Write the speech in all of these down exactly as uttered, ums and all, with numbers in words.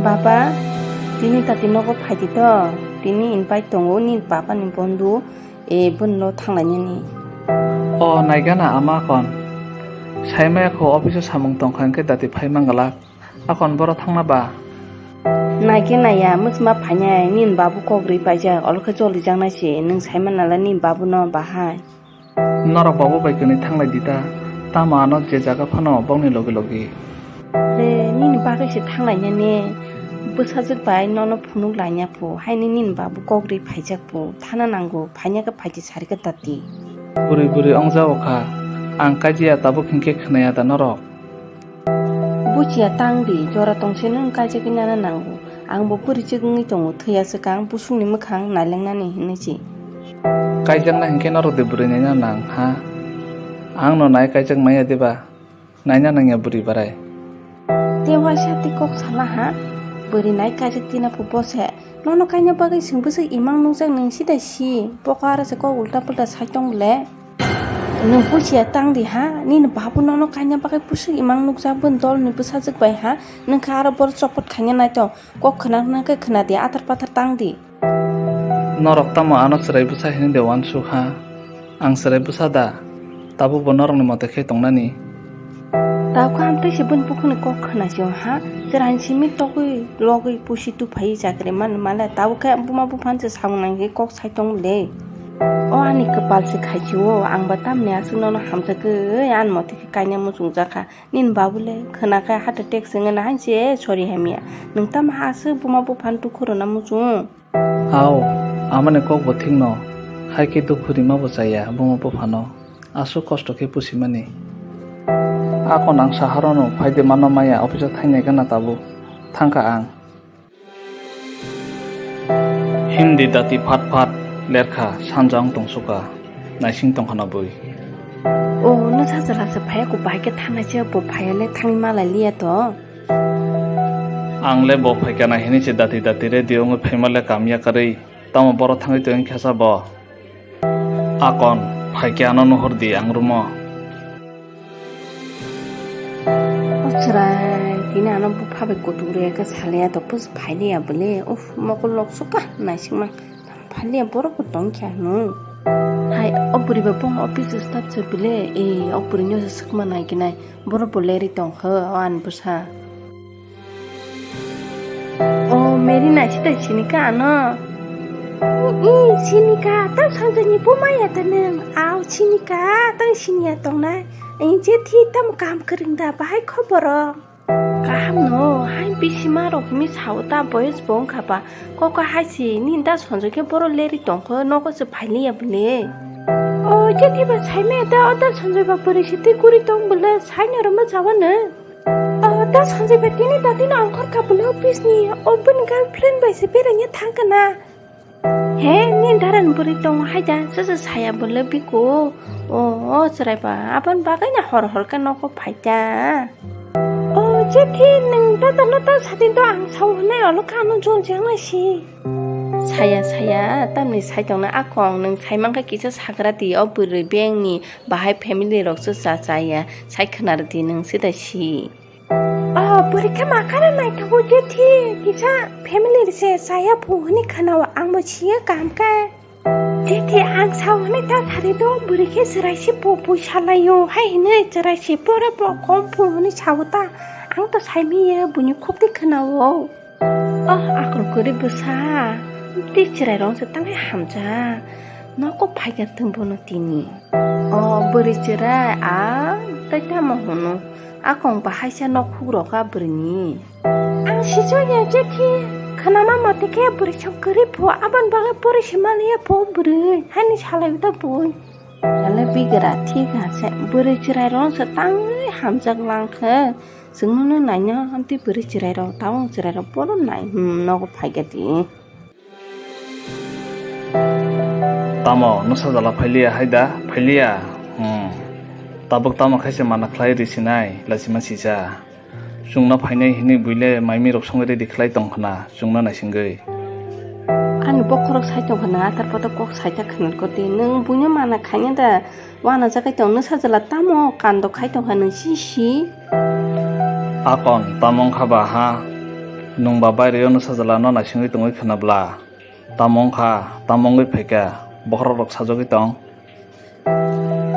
Baba, tini tati nogo phaidi to, tini invite tongo nini baba ni bondu, e, bini no thanglainani. O, naigana ama kon. Saimaya kho office o samung tongkha hwnkhe dati phai mangalak. Akon boro thangna ba? Naikhe naiya, mwchma phainai, nini babu kok ri paijak, olo khe cholijaknai se, nwng saimanala nini babuno bahai. Norok babu bai kwnwi thanglai di ta, tamo ano je jaga phano bokni logi logi. Re, nini bagwi se thanglaina ne, bwsajwk bai nono phunuk laina phu, haini nini babu kok ri phaijak phu, thana nango, phaina khe phaidi sari khe tati. Bwrwi bwrwi wngjao kha, ang kaijiya tabuk hinkhe khwnaya da norok? Buchiya tang di, jora tong se nwng kaijagwi nana nango. Ang bo bwrwi chwk wngwi tongo, thwiya swkang busukni mwkhang nailengnani hinwi se. Kaijakna hinkhe norok de bwrwi naina nang ha? Ang no nai kaijak maya diba? Naina nangya bwrwi barai. Te waisa tei kok sala ha? Bwrwi nai kaijak tina phu bo se. Nono kaina bagwi chwng bwswk imang nukjak nwng sida si. Bokaro se kok ulta pulta sai tong le. Nwng buchiya tang di ha, nini babu nono kaina bagwi bwswk imang nukjak bwni dolni bwsajwk bai ha, nwng khe aro boro chopot khaina naito, kok khwna hwnkhe khwna di, athar pathar tang di. Norok tamo ano chwrai bwsa hinwi de uansuk ha? Ang chwrai bwsa da, tabuk bo norokni mote khe tongnani. Tabuk khe amtwi se bwni bukhukni kok khwna se ha, chwraini simi togwi logwi pusi tuphai chakri man male, tabuk khe buma buphano se samung nangwi kok sai tong le. O ani kwpal se khaisio, ang ba tamni aswk nono hamjagwi ani mote khe kaina muchungjak kha. Nini babu le khwna khe heart attack se wngna hai se sori hamya. Nwng tamo aswk buma buphano dukhu rwna muchung? Ao, amani kok bo thik no. Hai khe dukhu rima bo chaya buma buphano. Aswk kosto khe pusimani. Akon ang saharano phaide mano maya office o thainai gana tabuk. Thangkha ang. Hindi dati phat phat lerkha, sanja wng tongsuka, naising tongkhana bui. O, nwsa jwla se phaiya, ko bai khe thangnai se, bo phaiya le thangwi malai liya to. Ang le bo phaikha na hini se dati dati ready wngwi phaima le kamya karwi, tamo boro thangwi tong khasa bo. Akon, phaikhe ano nuhur di ang rumo. O chwrai, tini ano bupha bai kutuk rwya khe salaya to, pus phailiya bwle. Uf, mokol loksuka naisingma. Phailiya borok bo tongkhe ano. Hai, o bwrwi ba bong office staff se bwle. E, o bwrwino se swkma naikinai. Borok bo lerwi tongkha o ani bwsa. O Mary naisita sinika ano? I, i, sinika, tang sanjani bumaya tanang. Au, sinika, tang sinia tongnai. I, je thi tam kam kwrwng da, bahai khoboro? Kaham no, hai bisima rok mi sao ta boyes bo wngkha ba. Koko hai si, ni da sanjai khe boro leri tongkho, nogo se phailiya bwle. O, je thi ba saimaya da, o da sanjai ba bwrwi se twi guri tong bwle, saino rwma chawa no. O, da Sanjay bai tini datino ongkhor kha bwle office ni, o bini girlfriend bai se beraina thang kana. He, ni daran bwrwi tongo hai da, sasa saya bwle biko. O, o chwrai ba, aboni bagwi na hor hor khe nogo phai da. O, je thi nwng da dano ta satin to ang sao hwnwi olo kha ano jol jeng lai si. Saya, saya, tamni sai tongna akong, nwng sai mankha kisa sagra di, o bwrwi bengni bahai family rok se cha chaya, sai khwna rw di nwng sida si. O, bwrwi khe ma khana naithogo je thi, kisa family se chaya phu hwnwi khwnao, ang bo siya kaham khe. Je thi ang sao hwnwi ta sari do, bwrwi khe chwrai se phu phu salaio, hai hwnwi chwrai se pore bo kom phu hwnwi sao ta, ang to sai miya buini khuk twi khwnao. Oh, akol kwrwi bwsa, tei chwrairok se tangwi hamjak. Nogo phaikha thwng bono tini. Oh, bwrwi chwrai, a, tei tamo hwno? Akong bahaisa nok hukrok a bwrwini. Ang sijakya je khe, khwnama mote khe bwrwi chwng kwrwi pho, aboni bagwi pore se manliya pho bwrwi, haini salai da bui. Yale bigra thik ha se, bwrwi chwrairok se tangwi hamjak lang khe. Chwngno no naina amtwi bwrwi chwrairok, tabuk chwrairok bono nai, hmm, nogo phaikha di. Tamo, nwsa jala phailiya hai da? Phailiya? Hmm. Tabuk tamo khaise mana khlai rw sinai, lachima sisa. Chwngno phainai hwnwi buile mai mirok songwi ready khlai tong khna, chwngno naisingwi. Ani bokhorok sai tong khna, athar poto kok saita khna koti, nwng buino mana khaina da? Wana jagai tong nw sajala tamo kando khai tong kha nw si si. Akon tamo wngkha ba ha? Nwng ba baireo nwsajwlano naisingwi tongwi khwnabla? Tamo wngkha, tamo wngwi phaikha, bokhorokrok sajagwi tong.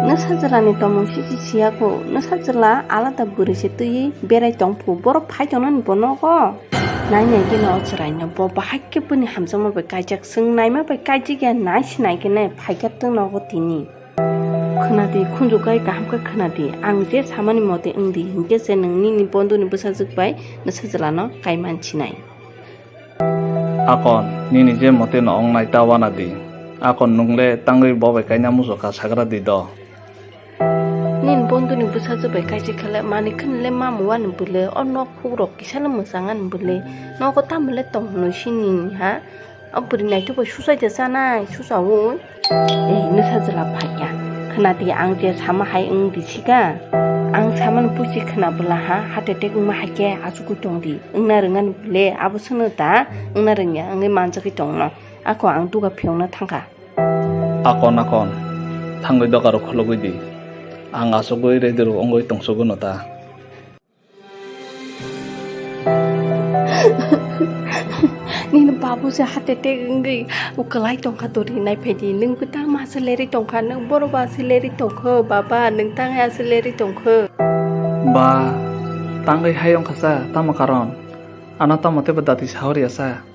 Nwsajwlani tongmung sisi siya kho, nwsajwla alada bwrwi se twiwi berai tong phu, borok phai tongnani bo nogo. Nai nai geno o chwraino bo bahai khe bini hamjakma bai kaijak, chwng naima bai kaijak ya, nai se nai gene phaikha twng nogo tini. Khwnadi, khunju kai kaham khe khwnadi. Ang je samani mote wngdi, hinkhe se nwng nini bondhuni bwsajwk bai nwsajwlano kai mansinai. Akon, nini je mote no wngnai ta wanadi. Akon, nwng le tangwi bo bai kaina muchung kha, sagra di do. Nini bondhuni bwsajwk bai kaisa khe le manwi kheno le mamu ani bwle, o nok hukrok kisa le mwchang ani bwle. Nogo tamo le tong hwnwi sini ha? O bwrwi naithok bai suchai da chanai, suchaui. Ei, nwsajwla phaiya. Khwnadi, ang je sama hai wng di sika. Ang samani pusi khwnabwla ha, heart attack wngma hai khe achugwi tong di. Wngna rwngani bwle, abo swngno da, wngna rwngya wngwi manjagwi tongno. Ako ang duga phiyokna thangkha. Akon, akon, thangwi dogarok khulugwi di. Ang achugwi ready rok wngwi tongsugo no ta. Nini babu se heart attack wngwi kwlai tongkha, dori nai phaidi. Nwng bo tamo ase lerwi tongkha, nwng borok bo ase lerwi tongkho, baba, nwng tangwi ase lerwi tongkho. Ba, tangwi hai wngkha sa, tamo karon? Ano tamo teibo dati sahorya sa?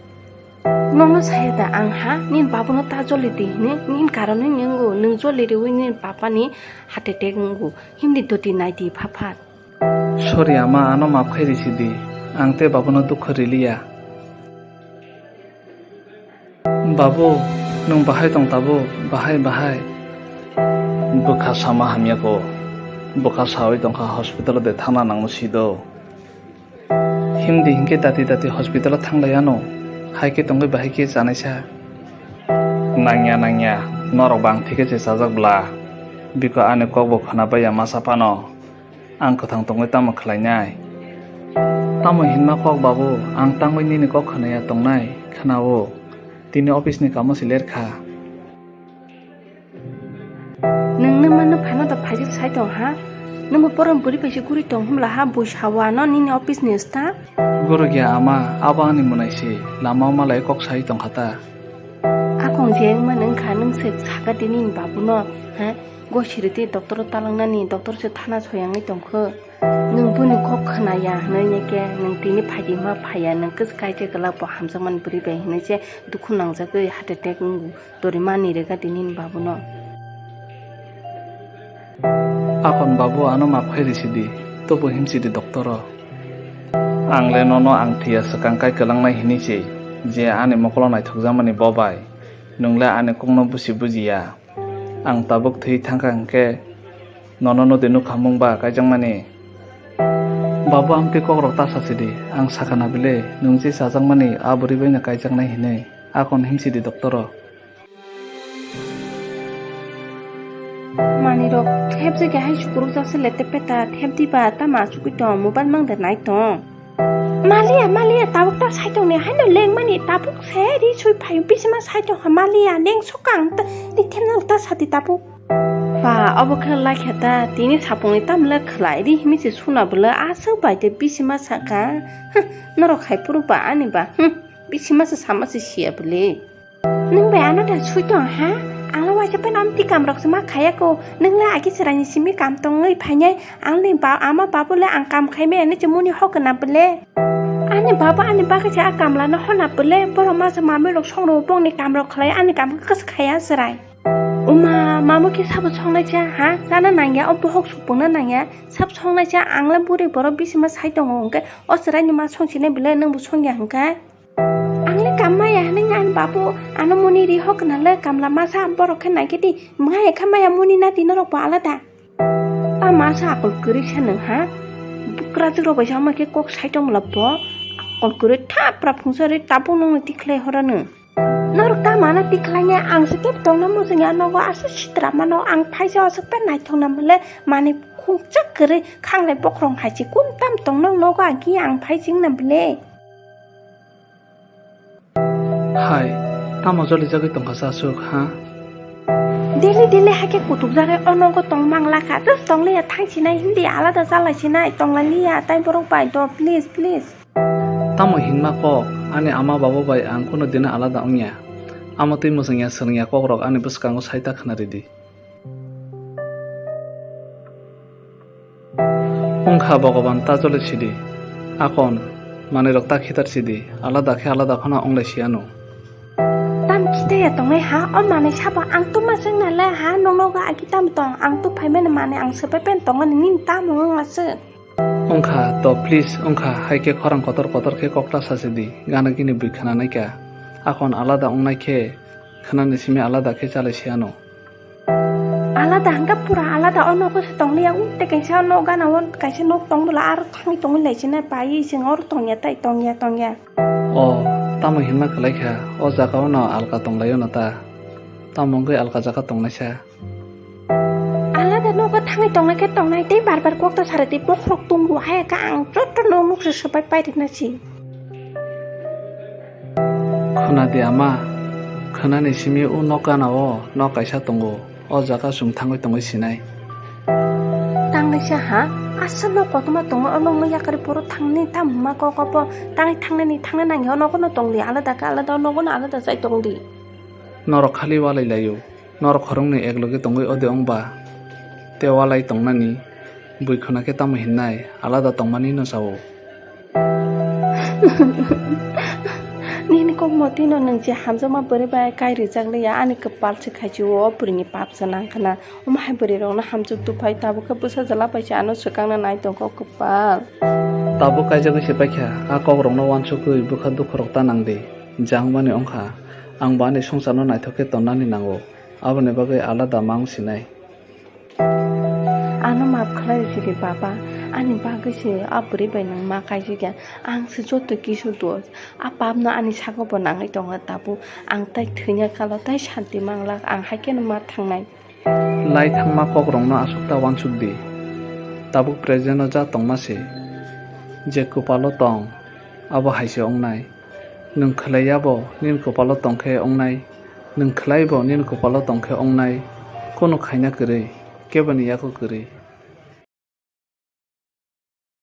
Nono saya da ang ha, nini babuno ta joli di hini, nini karon wngwi wngo, nwng joli rwi nini papani heart attack wngo, himdi doti nai di pha pha. Sorry ama, ano maaf khai risi di. Ang tei babuno dukho riliya. Babu, nwng bahai tong tabuk? Bahai, bahai. Bwkha sama hamya kho. Bwkha sawi tongkha, hospital de thangna nangno si do. Himdi hinkhe dati dati hospital o thanglai ano. Hai khe tongwi bahai khe chanai sa. Nangya, nangya. Norok bang thik khe se chajak bla. Biko ani kok bo khwna baiya masa phano. Ang kwthang tongwi tamo khlainai? Tamo hinma kok babu, ang tangwi nini kok khwnaya tongnai, khwnao. Tini office ni kamo se ler kha. Nwng nwmano phano da phaijak sai tong ha? Nwngbo borom bwrwi bai se guri tong hwnla ha, bui sawa no nini office ni sta? Guruk ya ama, abo ani mwnai se, lama o malai kok sai tong kha ta. Akong je wngmani wngkha, nwng se saka di nini babuno, ha? Gosiri tei doctor o talangnani, doctor se thana soyangwi tongkho. Nwng boni kok khwnaya hwnwi khe, nwng tini phaidi ma phaiya, nwng kis kaisa kwlak bo hamjakmani bwrwi bai hwnwi se dukhu nangjagwi heart attack wngo, tori mani rega di nini babuno. Akon babu, ano maaf khai risi di, tobo himsi di doctor o. Ang le nono ang thwiya swkang kai kwlangnai hwnwi se, je ani mokolo naithokjakmani bo bai, nwng le ani kokno busi bujiya. Ang tabuk thwi thangkha hwnkhe nono nodi nukha mung ba kaijakmani? Babu, amtwi kokrok ta sasidi, ang sakha na bile nwng je chajakmani a bwrwi baino kaijaknai hinwi, akon himsidi doctor o. Manirok thepjagwi hai sukurukjak se lete peta thepdiba tamo achugwi tong, mobile mangde nai tong. Maliya, maliya, tabuk ta saitongni haino lengmani, tabuk se ri sui phaio, bisima saitong ha maliya, leng sokang ta, ri themna ta sadi tabuk. Ba, obo khe laikha ta, tini sapungni tamle khlai ri himi se suna bwle, aswk bai de bisima saka. Huh, norok hai phuru ba ani ba, huh, bisima se sama se siya bwle. Nwng bai ano da sui tong ha? Ang le waisa phano amtwi kam rok se ma khaya ko. Nwng le agi chwrai ni simi kam tongwi phainai. Ang le ba, ama babu le ang kam khai maya hinwi se muni hok na bwle. Ani babu ani bagwi se a kamla no hona bwle. Borok ma se mami rok song rw bongni kam rok khlai ani kam khe kwsa khaya chwrai. Uma, mamo khe sabo songnai cha ha? Chana nangya, o bohok supungna nangya. Sab songnai cha, ang le buri borok bisima sai tongo hwnkhe o chwrai ni ma song sinai bwle nwng bo songya hwnkhe. Ang le kam maya hwnwi ani babu ano muni ri hok na le kamla masa borok khe nai khe di maya kha maya muni na di norok bo alada. A masa akol kwrwi sa nwng ha? Bukrajwk rok bai sama khe kok sai tong la bo akol kwrwi thapra phungsa ri tabuk nung ni tikhlai hora nw. Norok ta mana tikhlai ya ang se tep tong na muchung ya nogo aswk sitra mano ang phaisa aswk ta naithok na male mani khungchak kwrwi khanglai bokrong hai se kun tam tong nang nogo agi ang phaising na bwle. Hai, tamo jolijagwi tongkha sa aswk, ha? Daily, daily haikhe kutukjagwi o nogo tong manglakha. Just tongliya, thangsinai, hindi alada chalaisinai, tonglaliya, tai borok bai do, please, please. Tamo hinma kok, ani ama baba bai ang kuno dino alada wngya. Amo twi mwchangya swrwngya kokrok ani bwskango saita khna ridi. Wngkha Bhogoban ta jole sidi. Akon, manwirok ta khitar sidi, alada khe alada phano wnglai siyano. Tam khitaya tongnai ha, o manwi sabo ang tuma chwng nalai ha, noknogo agi tam tong, ang tu phaimani manwi ang swbai pen tongmani nini tamo wng aswk. Wngkha to please, wngkha hai khe khorang kotor kotor khe kok ta sasi di, gana gini bui khna nai kha. Akon alada wngnai khe, khwnani simi alada khe chalai siyano. Alada hwnkhe pura alada, o nogo se tongliya, o tei kaisa nok gana o kaisa nok tong bwla aro thangwi tongwi lai sina pai chwng oro tongya tai tongya tongya. O, tamo hinma kwlai kha, o jaga o no alka tong lai o no ta. Tamo wngwi alka jaga tong nai sa. Alada nogo thangwi tongnai khe tongnai tei bar bar kok ta sari tei bokhorok tongo hai khe ang joto nok nuk se swbai pai rikna si. Khwna di ama, khwnani simi o nok gana o nok kaisa tongo, o jaga chwng thangwi tongwi sinai. Tangnaisa ha, aswk nok kotorma tongo, o nokno yakarwi phuru thangni tamo ma kok obo, tangwi thangnani thangna nangya, o nogo no tongdi, alada khe alada, o nogo no alada chai tongdi. Norok khali walai laio, norok khoroknwi ekloge tongwi ode wngba, tei walai tongnani, bui khwna khe tamo hinnai, alada tongmani no sao. Nini kok motino nwng je hamjakma bwrwi bai kai rijak liya, ani kwpal se khai si o bwrwini pap se nang khna. Omo hai bwrwi rokno hamjak tuphai, tabuk khe bwsa jala bai se ano swkang na nai tong kok kwpal. Tabuk kaijagwi se paikha, a kok rokno uansukgwi bwkha dukhu rok ta nang di. Jang mani wngkha, ang bo ani swngcharno naithok khe tonnani nango, aboni bagwi alada ma wng sinai. Ano maaf khlai rw sidi baba, ani bagwi se a bwrwi bai nwng ma kaijagya, ang se joto kisu dos, a papno ani sago bo nangwi tongo tabuk, ang tai thwina kalo tai santi manglak, ang hai kheno ma thangnai. Lai thangma kokrokno aswk ta uansuk di, tabuk present o ja tongma se, je kwpalo tong, abo hai se wngnai. Nwng khwlai yabo nini kwpalo tong khe wngnai, nwng khwlai bo nini kwpalo tong khe wngnai, kunu khaina kwrwi, keboni yago kwrwi.